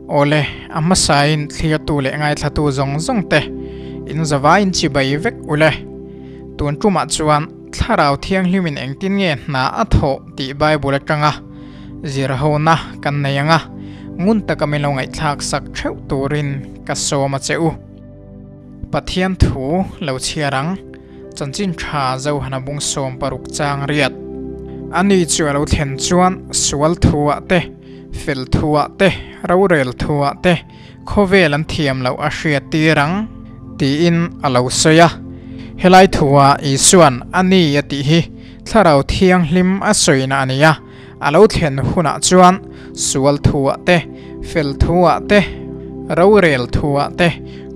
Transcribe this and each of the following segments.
Awle, a hmasain thlirtu leh ngaithlatu zawng zawng te in zavaiin chibai vek ule. Tun tumah chuan Thlarau Thianghlimin engtin nge hna a thawh tih Bible atanga zirhona kan nei ang a, ngun taka min lo ngaihthlak sak theuh turin ka sawm a che u. Pathian thu lo chhiar ang, chanchin tha Zohana bung 60 chang riat. Ani chu a lo thlen chuan sual thuah te, fel thuah te, rorel thuah te, khawvel an thiam loh a hriat tir ang, tiin a lo sawi a. Helai thua Isuan a ni a tih hi Thlarau Thianghlim a sawina a ni a, a lo thlen hunah chuan sual thuah te, fel thuah te, rorel thuah te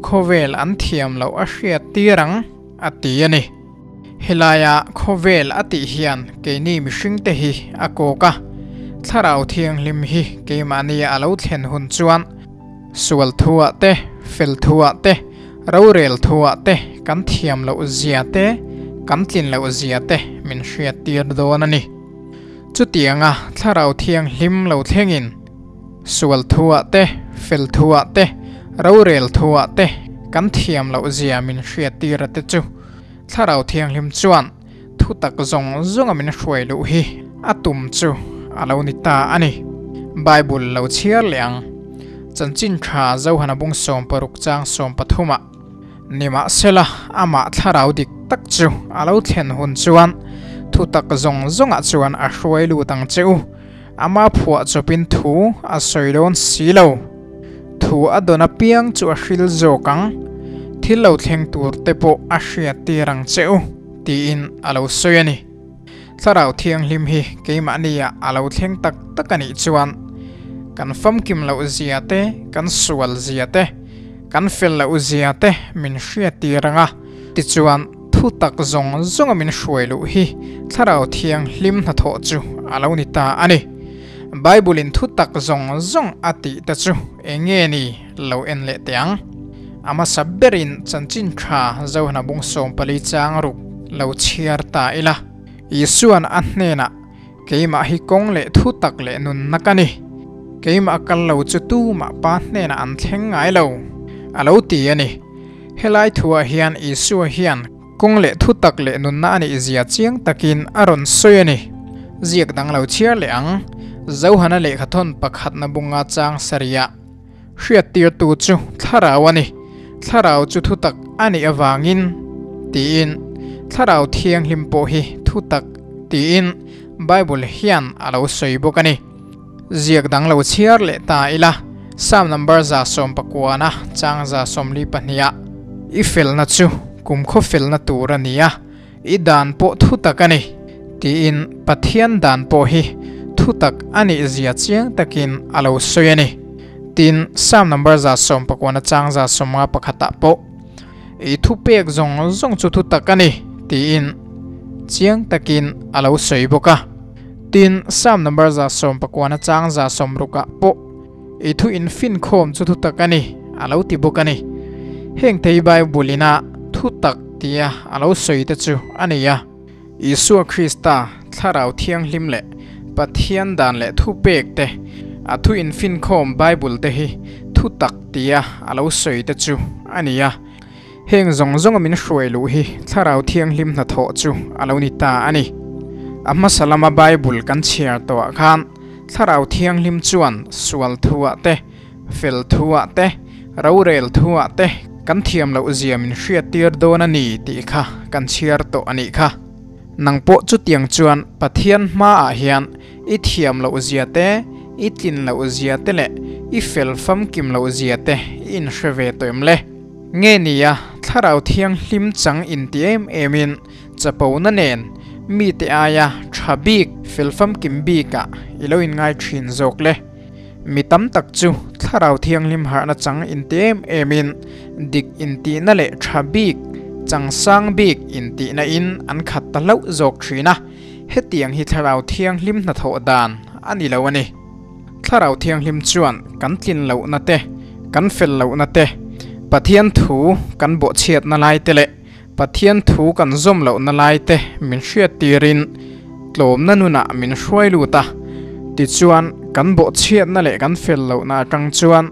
khawvel an thiam loh a hriat tir ang, a ti a ni. Helaia khawvel a tih hian keini mihringte hi a kawk a, Thlarau Thianghlim hi keimahnia a lo thlen hun chuan sual thuah te, fel thuah te, rorel thuah te kan thiam loh zia te, kan tlin loh zia te min hriattir dawn a ni. Chutianga Thlarau Thianghlim lo thlengin sual thuah te, fel thuah te, rorel thuah te kan thiam loh zia min hriattir a te chu Thlarau Thianghlim chuan thu tak zawng zawnga min hruai luh hi a tum chu a lo ni ta a ni. Bible lo chhiar leh ang. Chanchin tha Zohana bung 60 chang 13 ah Nimahsela amah thlarau dik tak chu a lo thlen hun chuan thu tak zawng zawngah chuan a hruai lut ang che u. Ama phuah chawpin thu a sawi dawn si lo. Thu a dawn apiang chu a hril zawk ang. Thil lo thleng tur te pawh a hriat tir ang che u, tiin a lo sawi a ni. Thlarau Thianghlim hi keimahnia a lo thleng tak tak a nih chuan kan famkim loh zia te, kan sual zia te, kan fel loh zia te min hriat tir ang a. Tichuan, thu tak zawng zawnga min hruai luh hi Thlarau Thianghlim hnathawh chu a lo ni ta a ni. Bible-in thu tak zawng zawng a tih te chu eng nge ni lo en leh teh ang. A hmasa berin chanchin tha Zohna bung 14 chang ruk lo chhiar ta ila. Isuan a hnenah, Keimah hi kawng leh thu tak leh nunna ka ni. Keimah kal lo chu tumah Pa hnenah an thleng ngai lo, a lo ti a ni. Helai thuah hian Isua hian kawng leh thu tak leh nunna a nih zia chiang takin a rawn sawi a ni. Ziak dang lo chhiar leh ang, Zohana lehkhathawn pakhatna bunga chang sarihah hriattirtu chu Thlarau a ni, Thlarau chu thu tak a nih avangin tiin Thlarau Thianghlim pawh hi thu tak tiin Bible hian a lo sawi bawk a ni. Ziak dang lo chhiar leh ta ila, Psalm number 119 chang 142 ah, I felna chu kumkhaw felna tur a ni a, i dan pawh thu tak a ni, tiin Pathian dan pawh hi thu tak a nih zia chiang takin a lo sawi a ni. Tin, Psalm number 119 chang 151 ah pawh, I thupek zawng zawng chu thu tak a ni, tiin chiang takin a lo sawi bawk a. Tin, Psalm number 119 chang 160 ah pawh, I thu infinkhawm chu thutak a ni, a lo ti bawk a ni. Heng thei Bible ina thutak tia a lo sawi te chu a ni a. Isua Krista, Thlarau Thianghlim leh Pathian dan leh thupek te, a thu infinkhawm Bible te hi thutak tia a lo sawi te chu a ni a. Heng zawng zawnga min hruai luh hi Thlarau Thianghlim hnathawh chu a lo ni ta a ni. A hmasa lama Bible kan chhiar tawhah khan Thlarau Thianghlim chuan sual thuah te, fel thuah te, rorel thuah te kan thiam loh zia min hriattir dawn a ni tih kha kan chhiar tawh a nih kha. Nang pawh chutiang chuan Pathian hmaah hian i thiam loh zia te, i tlin loh zia te leh i fel famkim loh zia te i inhre ve tawh em le? Nge nia, Thlarau Thianghlim chang inti em emin chapona nen mite aia tha bik, fel famkim bikah i lo inngai thin zawk le. Mi tam tak chu Thlarau Thianghlim harhna chang inti em emin dik intihna leh tha bik, chang sang bik intihna in an khat ta hlauh zawk thin a, hetiang hi Thlarau Thianghlim hnathawh dan a ni lo a ni. Thlarau Thianghlim chuan kan tlin lohna te, kan fel lohna te, Pathian thu kan bawhchhiatna lai te leh Pathian thu kan zawm lohna lai te min hriat tirin tlawmna nunah min hruai lut a. Tichuan, kan bawhchhiatna leh kan fel lohna atang chuan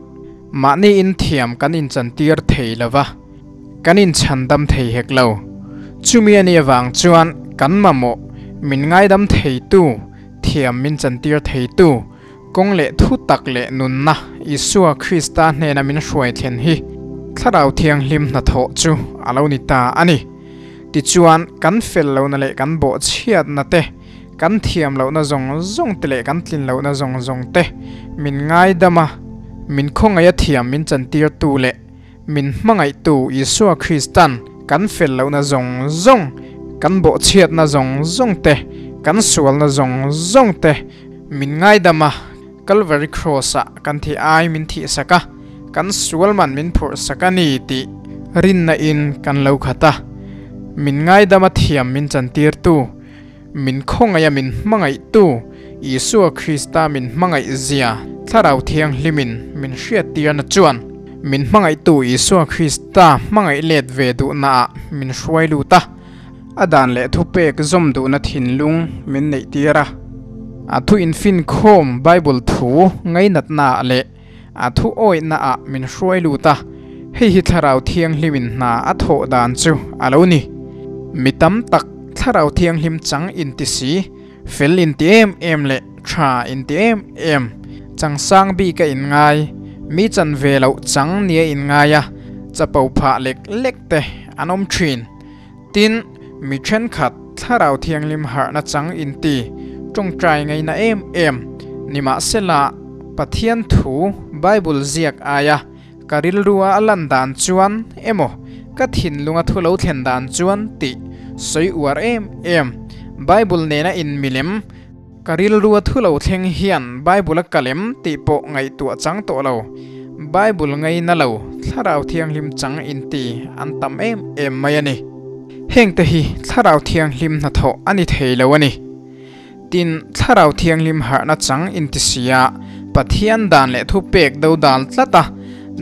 Mahni inthiam kan inchantir thei lo va, kan inchhandam thei hek lo. Chumi a nih avang chuan kan mamawh min ngaidam theitu, thiam min chantir theitu, kawng leh thu tak leh nunna Isua Krista hnena min hruai thlen hi Thlarau Thianghlim hnathawh chu a lo ni ta a ni. Tichuan, kan fel lohna leh kan bawhchhiatna te, kan thiam lohna zawng zawng te leh kan tlin lohna zawng zawng te min ngaidam a, min khawngaih a thiam min chantirtu leh min hmangaihtu Isua Kristan kan fel lohna zawng zawng, kan bawhchhiatna zawng zawng te, kan sualna zawng zawng te min ngaidam a, Kalvari Kraws-ah kan thih ai min thihsak a, kan sual man min phurhsak a ni tih rinna in kan lo khat a. Min ngaidam a thiam min chantirtu, min khawngaih a min hmangaihtu Isua Krista min hmangaih zia Thlarau Thianghlimin min hriattirna chuan min hmangaihtu Isua Krista hmangaih let ve duhnaah min hruai lut a. A dan leh thupek zawm duhna thinlung min neihtir a. A thu infinkhawm Bible thu ngainatnaah leh a thu awihnaah min hruai lut a, hei hi Thlarau Thianghlimin hna a thawh dan chu a lo ni. Mi tam tak Thlarau Thianghlim chang inti si, fel inti em em leh tha inti em em, changsang bika inngai, mi chan ve loh chang nia inngai a, chapo phah lek lek te an awm thin. Tin, mi thenkhat Thlarau Thianghlim harhna chang inti tawngtai ngaihna em em nimahsela Pathian thu Bible ziak aia ka rilrua a lan dan chuan emaw ka thinlunga thu lo thlen dan chuan tih sawi uar em em Bible nena inmilem Ka rilrua thu lo thleng hian Bible a kalem tih pawh ngaihtuah chang tawh lo. Bible ngaina lo, Thlarau Thianghlim chang inti an tam em em mai a ni. Hengte hi Thlarau Thianghlim hnathawh a ni thei lo a ni. Tin, Thlarau Thianghlim harhna chang inti sia Pathian dan leh thupek do dal tlat a,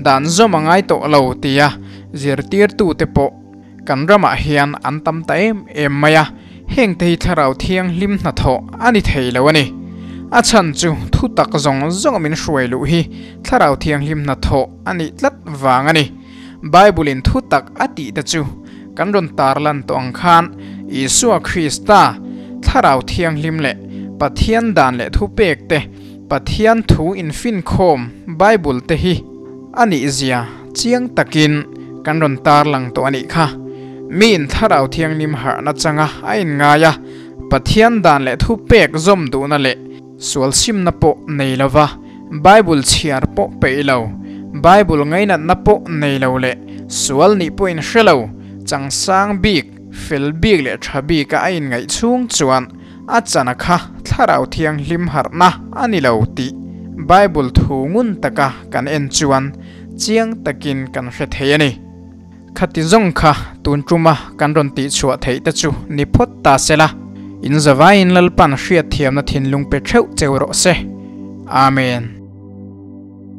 dan zawm a ngai tawh lo tia zirtirtute pawh Kan ramah hian an tam ta em em mai a, hengte hi Thlarau Thianghlim hnathawh a ni thei lo a ni. A chhan chu thu tak zawng zawng min hruai luh hi Thlarau Thianghlim hnathawh a nih tlat vang a ni. Bible-in thu tak a tih te chu kan rawn tarlan tawh ang khan Isua Krista, Thlarau Thianghlim leh Pathian dan leh thupek te, Pathian thu infinkhawm Bible te hi a nihzia chiang takin kan rawn tarlang tawh a nih kha. Miin Thlarau Thianghlim harhna changa a inngai a, Pathian dan leh thupek zawm duhna leh sual simna pawh nei lova, Bible chhiar pawh peih lo, Bible ngainatna pawh nei lo leh sual nih pawhin hre lo, changsang bik, fel bik leh tha bika a inngaih chhung chuan A chana kha Thlarau Thianghlim harhna a ni lo tih Bible thu ngun taka kan en chuan chiang takin kan hre thei a ni. Khati zawng kha tun tuma kan rawn tihchhuah theih te chu ni phawt ta se la, in zavaiin Lalpan hriatthiamna thinlung pe theuh cheu rawh se. Amen.